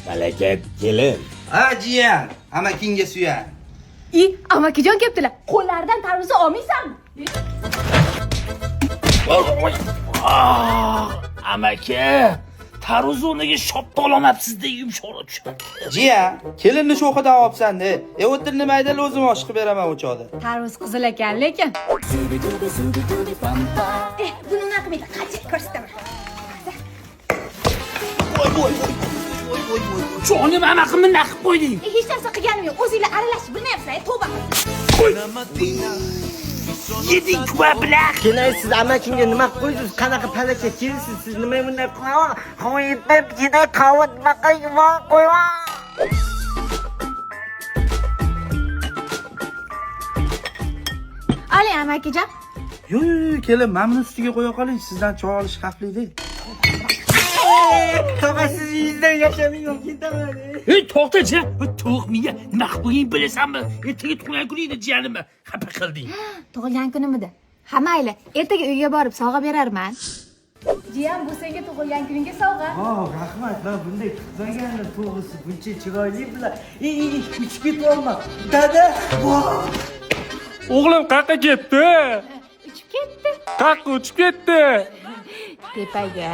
Palakat kelin. Ha jiyan, amakingga suyan. I, amakijon kelibdilar. Qo'llaridan tarvuzni olmaysanmi? Amaki, tarvuz o'rniga shoptol olmabsiz-da, yumshoqroq tushdi. Jiyan, kelinni sho'xidan olibsan-da. E o'tinni maydala o'zim osh qilib beraman o'choqda. Tarvuz qizil ekan, lekin. Eh, buni nima qilmaydi? Qachi ko'rsataman. Jonim, amakim, nima qilib qo'yding? Eh, hech narsa qilganim yo'q. O'zinglar aralashib bilmayapsizlar, tavba. Yeding kuva bilan. Kelin, siz amakimga nima qilib qo'ydingiz? Qanaqa palakat kelinsiz? Siz nima bunday qo'yib, nima qo'yib? Oling amakijon. Yo'q, yo'q, yo'q, kelin, mana buni ustiga qo'ya qoling, sizdan choy olish xavfli-da. Tog'a, siz yuzdan yashamayman, ketaman. Ey, to'xta jiyan, bu tovuq miya nima qilib qo'ying bilasanmi? Ertaga tug'ilgan kuni edi jiyanimni. Xafa qilding. Tug'ilgan kunimida. Ha mayli, ertaga uyga borib sovg'a berarman. Jiyan, bu senga tug'ilgan kuningga sovg'a. Oh, rahmat. Men bunday kutmagandim, to'g'risi. Buncha chiroyli bular. Ey, ey, ey, uchib ketyapman. Dada, voh! O'g'lim qayerqa ketdi? Uchib ketdi. Qayerqa uchib ketdi? Tepaga.